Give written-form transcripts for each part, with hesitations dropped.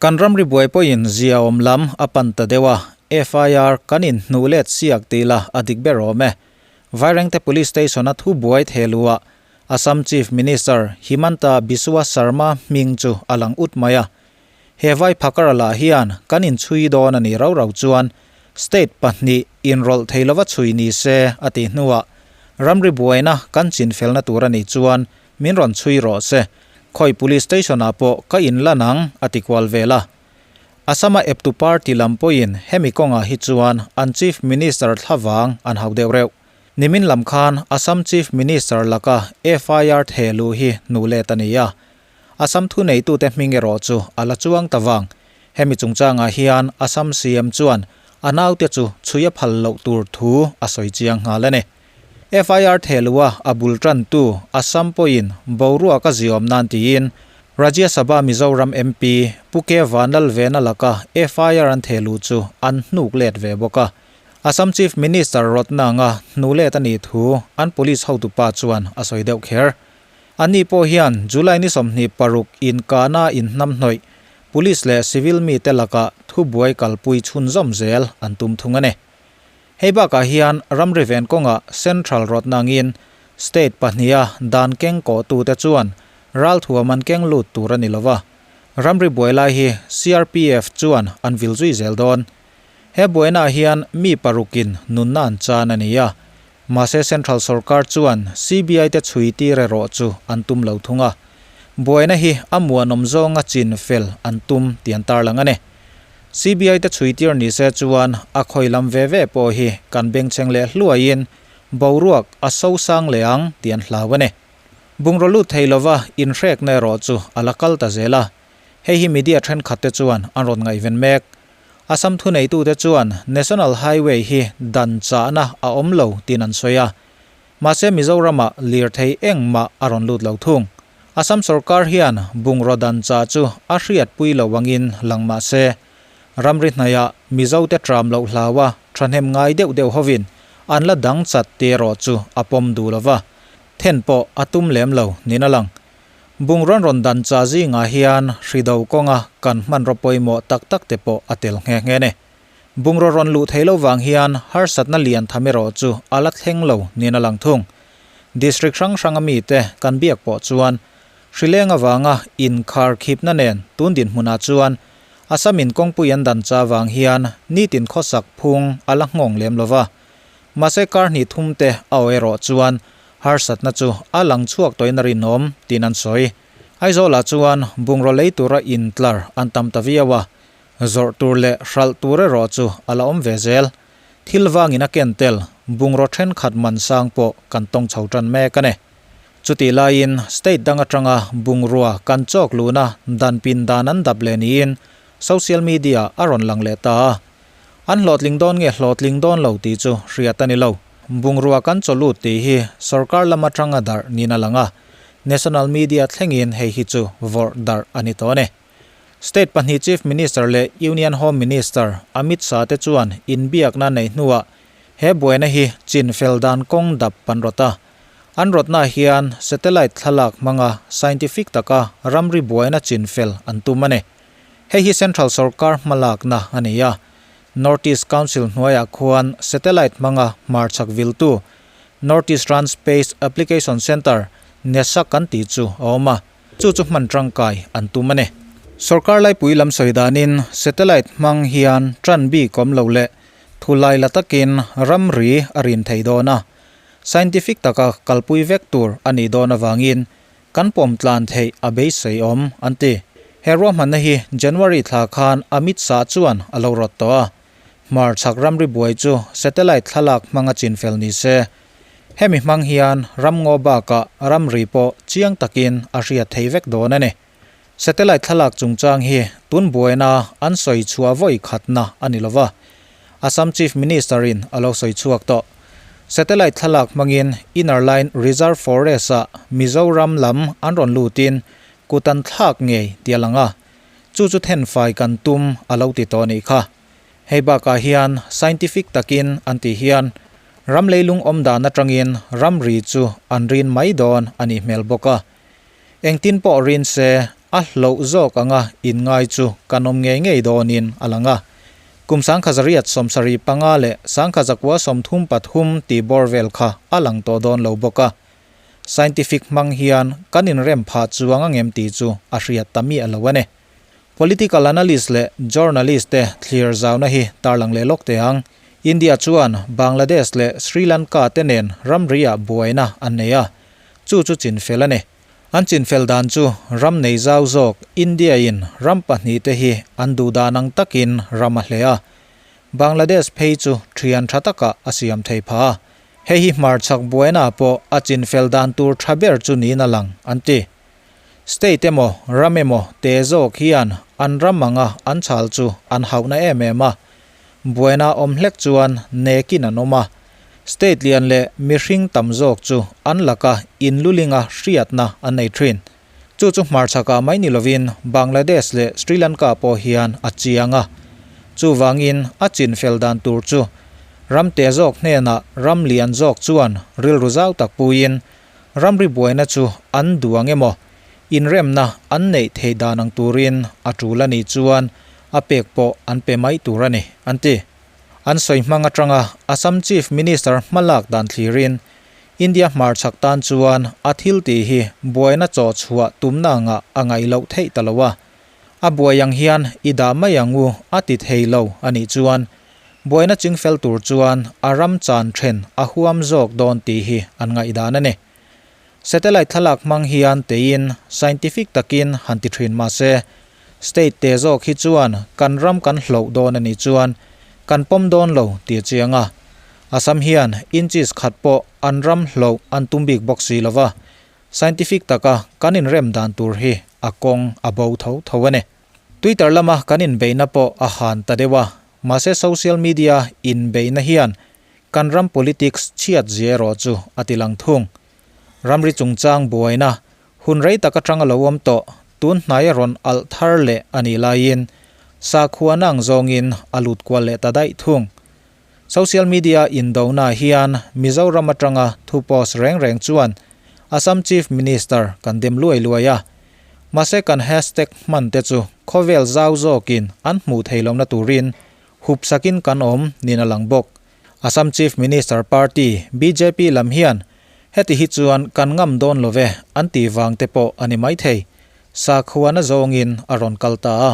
Kan ramri buai pawhin ziaawm lam a pan ta deuh a, FIR kan inhnuh let siak tih la a dik ber awm e. Vairengte Police Station-a thu buai thehluah Assam Chief Minister Himanta Biswa Sarma hming chu a lang ut mai a. He vai phakara lah hian kan inchhui dawn a nih rau rau chuan State pahnih inrawlh thei lova chhui ni se a tih hnuah ramri buaina kan chinfelna tur a nih chuan min rawn chhui rawh se, khawi Police Station ah pawh ka inlan ang a ti kual vel a. Assam-a eptu party lam pawhin hemi kawngah hi chuan an Chief Minister thlavang an hau deuh reuh. Nimin lam khan Assam Chief Minister laka FIR theh luh hi hnuh let a ni a. Assam thuneitute hming erawh chu a la chuang ta vang. Hemi chungchangah hian Assam CM chuan a naute chu chhui a phal loh tur thu a sawi chiang nghal a ni. FIR thehlua a bul tantu Assam pawhin boruak a ziawm nan tiin Rajya Sabha Mizoram MP Pu K Vanlalvena laka FIR an thehluh chu an hnuk let ve bawk a. Assam Chief Minister rawtna anga hnu let a nih thu an police hotupa chuan a sawi deuh kher. Ani pawh hian July ni 26 inkahna inhnamhnawih police leh civil mite lakah thubuai kalpui chhunzawm zel an tum thung a ni. Hei bakah hian ramri ven kawngah Central rawtna angin State pahniha dan keng kawhtute chuan ralthuam an keng lut tur a ni lova, ramri buai lai hi CRPF chuan an vil zui zel dawn. He buainaah hian mi parukin nunna an chan a ni a, mahse Central sorkar chuan CBI te chhui tir erawh chu an tum lo thung a, buaina hi a muanawm zawnga chin fel an tum tih an tarlang a ni. CBI te chhui tir ni se chuan a khawi lam ve ve pawh hi kan bengchheng leh hluaiin boruak a so sang leh ang tih an hlau a ni. Bungraw lut thei lova inhrekna erawh chu a la kal ta zel a, hei hi media thenkhat te chuan an rawn ngaihven mek. Assam thuneitute chuan National Highway hi dan chahna a awm lo tiin an sawi a, Mahse Mizoramah lirthei engmah a rawn lut lo thung. Assam sorkar hian bungraw dan chah chu a hriatpui lo angin lang mah se, ramri hnaiah Mizote tram loh hlaua thahnem ngai deuh deuh hovin an la dang chat tih erawh chu a pawm duh lo va, then pawh a tum lem lo niin a lang. Bungrawn rawn dan chah zingah hian hrido kawnga kan hmanraw pawimawh tak tak te pawh a tel nghe nghe a ni. Bungraw rawn luh theih loh vang hian harsatna lian tham erawh chu a la thleng lo niin a lang thung. District hrang hranga mite kan biak pawh chuan hrileng avanga inkhar khipna nen tun dinhmunah chuan Assam in kawngpui an dan cha vang hian nitin khawsak phung a la nghawng lem lo va. Mahse kar hnih thum te a aw erawh chuan harsatna chu a lang chhuak tawhin a rinawm tiin an sawi. Aizawlah chuan bungraw lei tura intlar an tam ta viau a, Zawrh tur leh hralh tur erawh chu a la awm ve zel. Thil vangin a ken tel, bungraw thenkhat man sang pawh kan tawng chho tan mek a ni. Chutih laiin state dang atanga bungrua kan chawk luhna dan pin dan an dap leh niin social media a rawn lang leh ta a. An hlawhtling dawn nge hlawhtling dawn lo tih chu hriat a ni lo. Bungrua kan chaw lut tih hi sorkar lam atanga darh niin a lang a, national media thlengin hei hi chu vawrh darh a ni tawh a ni. State pahnih Chief Minister leh Union Home Minister Amit Shah te chuan inbiakna neih hnuah he buaina hi chin fel dan kawng dap an rawt a. An rawtnaah hian satellite thlalak hmanga scientific taka ramri buaina chin fel an tum a ni. Hei hi Central sorkar hmalakna a ni a. North East Council hnuaiah khuan satellite hmanga hmarchhak viltu North Eastern Space Application Centre, NESAC an tih chu a awm a. Chu chu hman tangkai an tum a ni. Sorkar laipui lam sawi danin satellite hmang hian tan bik awm lo leh thulai la takin ramri a rin thei dawn a. Scientific taka kalpui vek tur a nih dawn avangin kan pawm tlan theih a beisei awm an ti. He ruahmanna hi January thla khan Amit Shah chuan a lo rawt tawh a. Hmarchhak ramri buai chu satellite thlalak hmanga chinfel ni se. Hemi hmang hian ramngaw bakah ramri pawh chiang takin a hriat thei vek dawn a ni. Satellite thlalak chungchang hi tun buaina an sawi chhuah vawi khatna a ni lova, Assam Chief Minister-in a lo sawi chhuak tawh. Satellite thlalak hmangin Inner Line Reserve Forest-ah Mizoram lam an rawn lutin kut an thlak ngei tih a lang a, chu chu thenfai kan tum a lo ti tawh a nih kha. Hei bakah hian scientific takin an tih hian ram leilung awm dan atangin ramri chu an rin mai dawn a nih hmel bawk a. Engtin pawh rin se a hloh zawk anga inngai chu kan awm ngei ngei dawnin a lang a. Kum 1975 leh 1933 tih bawr vel kha a lang tawh dawn lo bawk a. Scientific hmang hian kan inrem phah chuang angem tih chu a hriat ta miah lo a ni. Political analyst leh journalist te thlir zauna hi tarlang leh lawk teh ang. India chuan Bangladesh leh Sri Lanka te nen ramri-ah buaina an nei a, chu chu chinfel a ni. An chinfel dan chu ram nei zau zawk India-in ram pahnihte hi an duh dan ang takin ram a hleh a, Bangladesh phei chu thian tha takah a siam thei phah a. Hei hi hmarchhak buaina pawh a chinfel dan tur tha ber chu niin a lang, an ti. State emaw ram emaw te zawk hian an ram anga an chhal chu an hauhna em em a. Buaina awm hlek chuan nekin an awm a. State lian leh mihring tam zawk chu an laka inlulinga hriatna an nei thin. Chu chu hmarchhakah mai ni lovin Bangladesh leh Sri Lanka pawh hian a chiang a. Chuvangin a chinfel dan tur chu ram te zawk hnenah ram lian zawk chuan rilru zau tak puiin Ramri buaina chu an duh ang emaw, inremna an neih theih dan ang turin a tul a nih chuan a pek pawh an pe mai tur a ni, an ti. An sawi hmang atanga Assam Chief Minister hmalak dan thlirin India hmarchhak tan chuan a thil tih hi buaina chawh chhuah tumna angah a ngaih loh theih ta lo a. A buai ang hian i dah mai ang u a ti thei lo a nih chuan Buaina chingfel tur chuan a ram chan then a huam zawk dawn tih hi an ngaihdan a ni. Satellite thlalak hmang hian teiin scientific takin han ti thin mah se, state te zawk hi chuan kan ram kan hloh dawn a nih chuan kan pawm dawn lo tih a chiang a. Assam hian inches khat pawh an ram hloh an tum bik bawk si lova, scientific taka kan inrem dan tur hi a kawng a bo tho tho a ni. Twitter lama kan inbeihna pawh a han ta deuh a, mahse social media inbeihna hian kan ram politics chhiat zia erawh chu a ti lang thung. Ramri chungchang buaina hun rei tak atanga lo awm tawh tun hnai a rawn alh thar leh a nih laiin sakhuana ang zawngin a lut kual leh ta daih thung. Social media indona hian Mizoram atanga thu post reng reng chuan Assam Chief Minister kan dem luai luai a. Mahse kan hashtag hman te chu khawvel zau zawkin an hmuh thei lohna turin hup sakin kan awm niin a lang bawk. Assam Chief Minister party bjp lam hian heti hi chuan kan ngam dawn lo ve an tih vang te pawh a ni maithei. Sakhuana zawngin a rawn kal ta a.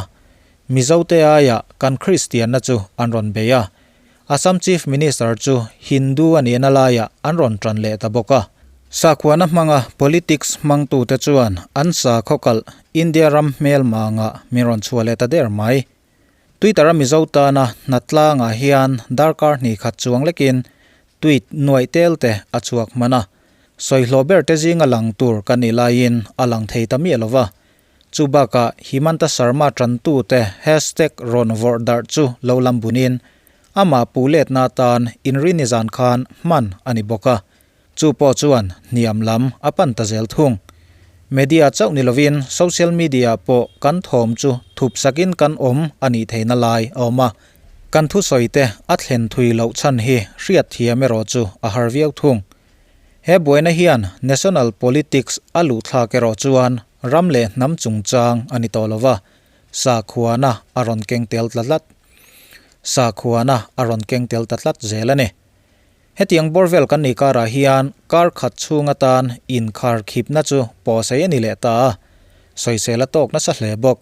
Mizote aia kan Kristianna chu an rawn bei a, Assam Chief Minister chu Hindu a nihna laiah an rawn tan leh ta bawk a. Sakhuana hmanga politics hmangtute chuan an sakhaw kalh India ram hmel mangah min rawn chhuah leh ta der mai. Twitter-a Mizo tana hnatlangah hian darkar hnih khat chuang lekin tweet nuaih tel te a chhuak hman a, sawihlawh ber te zinga lang tur kan nih laiin a lang thei ta miah lo va. Chu bakah Himanta Sarma tantute hashtag rawn vawrh darh chu lo lam bunin amah puh letna atan inrini zan khan hman a ni bawk a, chu pawh chuan hniam lam a pan ta zel thung. Media chauh ni lovin social media pawh kan thawm chu thup sakin kan awm a nih theihna lai a awm a, kan thusawite a thlen thui loh chhan hi hriatthiam erawh chu a har viau thung. He buaina hian national politics a luh thlak erawh chuan ram leh hnam chungchang a ni tawh lo va, sakhuana a rawn keng tel ta tlat. Sakhuana a rawn keng tel ta tlat zel a ni. Hetiang bawr vel kan nih karah hian kar khat chhung atan inkhar khipna chu pawhsei a ni leh ta a, sawisel a tawk nasa hle bawk.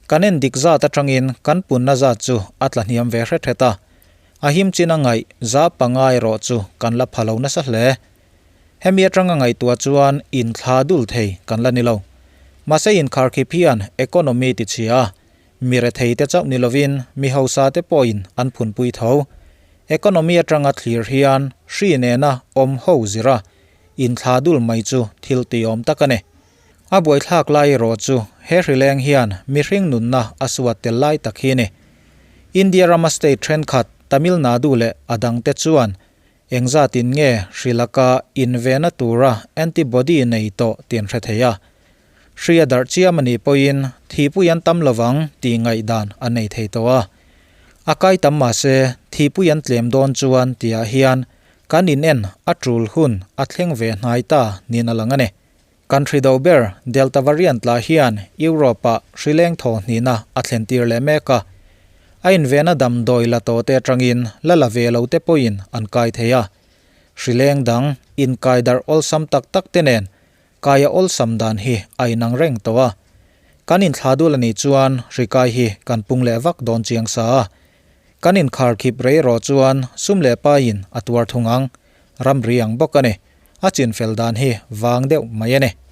Kan en dik zat atangin kan punna zat chu a tla hniam ve hret hret a, A him chin a ngaih za panga erawh chu kan la pha lo nasa hle. Hemi atanga ngaihtuah chuan inthla dul thei kan la ni lo. Mahse inkharkhip hian economy ti chhia a, mi rethei te chauh ni lovin mi hausa te pawhin an phunpui tho. Economy atanga thlir hian hri nena awm ho zira inthla dul mai chu thil tiawm tak a ni. A buaithlak lai erawh chu he hrileng hian mihring nunna a suat tel lai tak hi a ni. India rama state thenkhat Tamil Nadu leh a dangte chuan engzatin nge hri laka invena tura antibody nei tawh tih an hre thei a. Hri a darh chiam a nih pawhin thihpui an tam lovang tih ngaihdan an nei thei tawh a. A kai tam mahse thihpui an tlem dawn chuan tihah hian kan inen a tul hun a thleng ve hnai ta niin a lang a ni. Kan hri do ber Delta variant lah hian Europe-ah hri leng thaw hnihna a thlentir leh mek a. A invena damdawi la tawh te atangin la la ve lo te pawhin an kai thei a. Hri leng dang inkai darh awlsam tak tak te nen kaia awlsam dan hi a inang reng tawh a. Kan inthla dul a nih chuan hri kai hi kan pung leh vak dawn chiang sa a. Kan inkharkhip rei rawh chuan sum leh paiin a tuar thung ang. Ramri ang bawk a ni. A chinfel dan hi vang deuh mai a ni.